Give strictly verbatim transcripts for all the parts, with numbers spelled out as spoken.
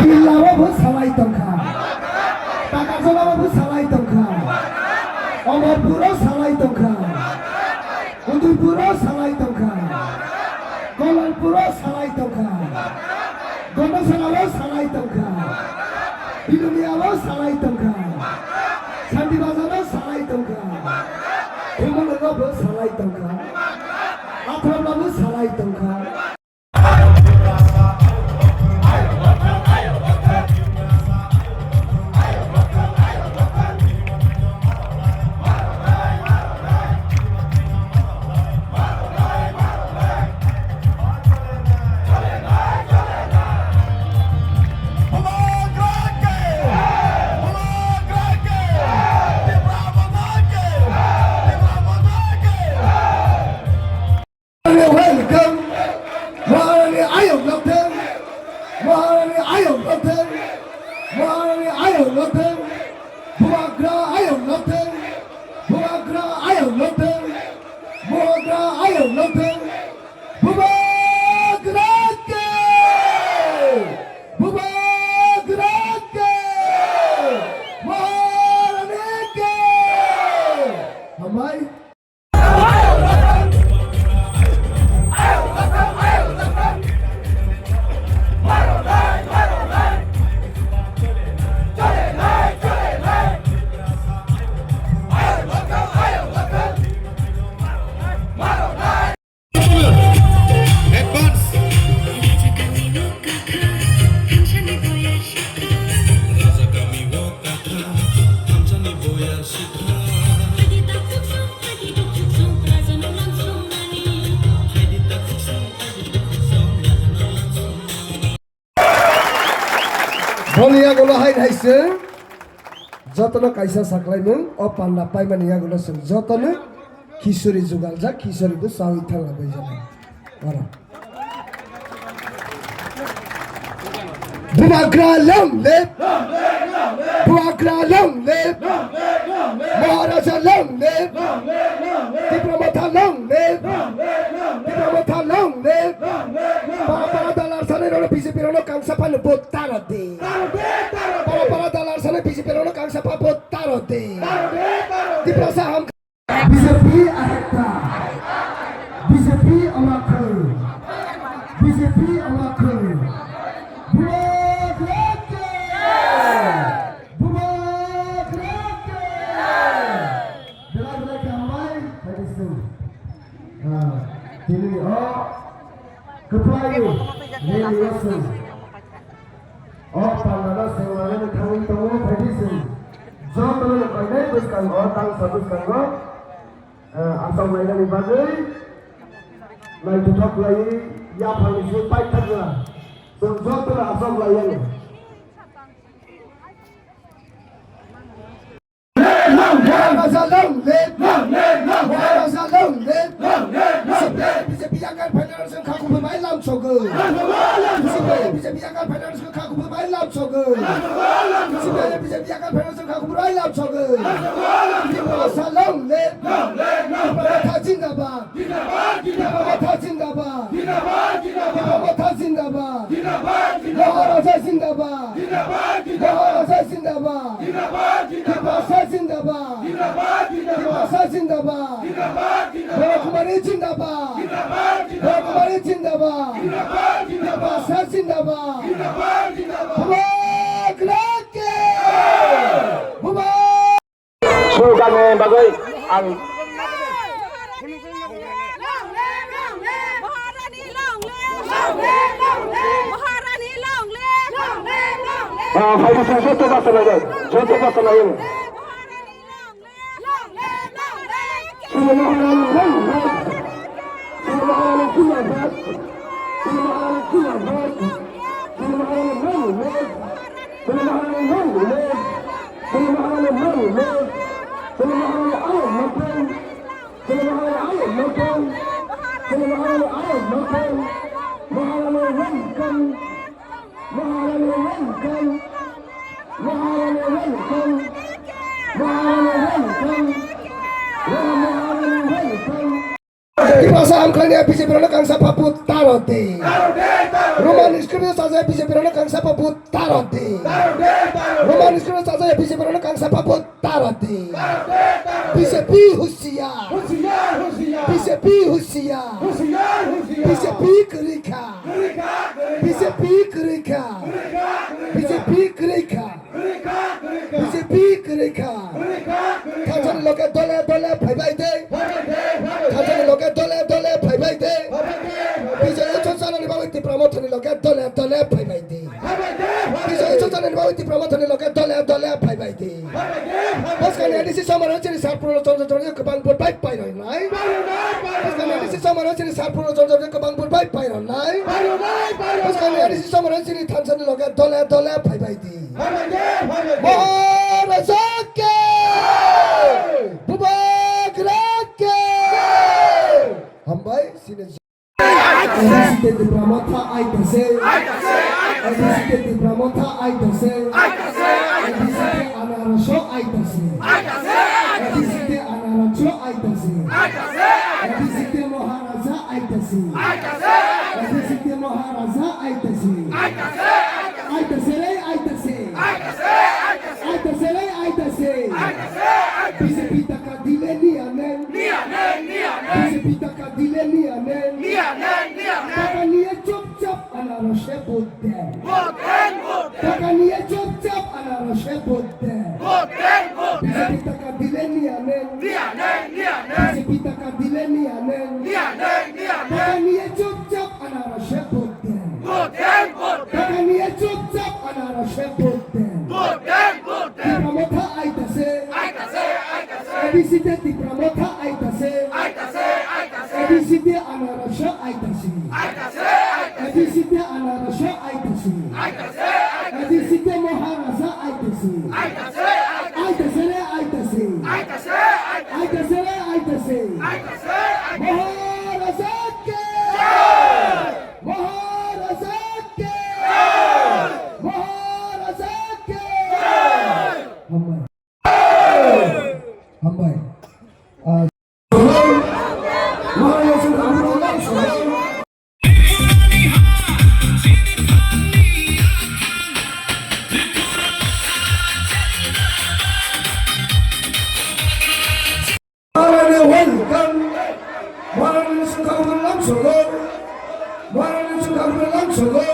Pillao bo salai tongkha, Takarjala bo salai tongkha, Omorpuro salai tongkha, Udaipuro salai tongkha, Kolalpuro salai tongkha, Gondosalao salai tongkha, Bilonia bo salai tongkha, Santibazaro salai tongkha, Khumulwngo bo salai tongkha, Atharlabo salai tongkha. Welcome. Maharani ayok nothing. Maharani ayok nothing. Maharani ayok nothing. Bubagra ayok nothing. Bubagra ayok nothing. Bubagra ayok nothing. Bubagra ke. Bubagra ke. Maharani ke. Hambai. Boni yagulo hai hai se jotono kaisa saklaimung o panda paimani yagulo se jotono khichuri jugaljak, khichuri bo chawi thangla bai jana. Oro. Bubagra long live! Bubagra long live! Maharaja long live! Tipra Motha long live! Tipra Motha long live! Para para dalar sani rono B J P rono kangsa phano vote taro di. Para para dalar sani B J P rono kangsa pha vote taro di. Tiprasa ham. B J P ahekta. B J P amakhai. B J P amakhai. Bubagra ke. Bubagra ke. Belai belai khe hambai, phaidi chwng. Ah, tini o kwplai ni rally o chwng. O pandano sengmani thangwi tongo, phaidi chwng jotono koinai bwskango, tangsa bwskango, eh, achuk lainani bagwi naithothok khlaiwi yaphangni simi paithakna chwng jotono achuk laiyani. Maharaja long live! Maharaja long live! B J P yakar phainani song kha kubui bai lam sogo. B J P yakar phainani song kha kubui bai lam sogo. B J P yakar phainani song kha kubui bai lam sogo. Maharaja long live! Maharaja zindabad! Tipra Motha zindabad! Tipra Motha zindabad! Maharaja zindabad! Maharaja zindabad! Tiprasa zindabad! Tiprasa zindabad! Borok Kumari zindabad! Borok Kumari zindabad! Tiprasa zindabad! Bubagra ke! Bubagra Slogan ni bagwi ang Ah, phaidi chwng joto basa lai, joto basa lai. Maharani welcome. Maharani welcome. Maharani welcome. Maharani welcome. Maharani welcome. Maharani welcome. Tiprasa hamkhlaini B J P rokno kangsa phapu taro di. Roman script sajak B J P rokno kangsa phapu taro di. Roman script sajak B J P rokno kangsa phapu taro di. B J P husiar. B J P husiar. B J P kwrwi kha. B J P kwrwi kha. B J P kwrwi kha. B J P kwrwi kha. Thansa ni loge dole dole phaibai de. Thansa ni loge dole dole phaibai de. Bijoy Chongsa ni bagwi Tipra Motha ni loge dole dole phaibai de. Bijoy Chongsa ni bagwi Tipra Motha ni loge dole dole phaibai de. Bwskangni A D C samaro chini Sarpuro Chongsa Chongsa kwbang vote bai pairoknai. Bwskangni A D C samaro chini Sarpuro Chongsa Chongsa kwbang vote bai pairoknai. Bwskangni A D C samaro chini thansa ni loge dole dole phaibai de. Maharaja ke! Bubagra ke! Hambai, sini. A D C te Tipra Motha aitase. A D C te Tipra Motha aitase. A D C te Anaraso aitase. A D C te Anaraso aitase. A D C te Maharaja aitase. A D C te Maharaja aitase. Aitase re, aitase. Aitase re, aitase. B J P taka dile niya neng. B J P taka dile niya neng. Taka niye chupchap anarase vote den. Taka niye chupchap anarase vote den. B J P taka dile niya neng. B J P taka dile niya neng. Taka niye chupchap anarase vote den. Taka niye chupchap anarase vote den. Tipra Motha aitase. A D C te Tipra Motha aitase. A D C te anarase aitase. A D C te anarase aitase. A D C te Maharaja aitase. Aitase re aitase. Aitase re aitase. Maharaja ke! Maharaja ke! Maharaja ke! Hambai. Hambai. Ah, Maharaja ke! Maharani welcome. Maharani chwngkhaphuru lamsogo. Maharani chwngkhaphuru lamsogo.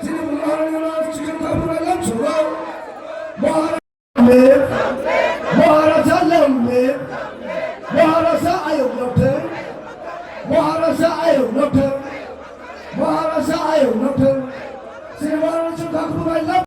Chini Maharani chwngkhaphuru lamsogo. Maharani, Maharaja lamni, Maharaja ayuk nothung, Maharaja ayuk nothung, Maharaja ayuk nothung. Chini Maharani chwngkhaphuru lam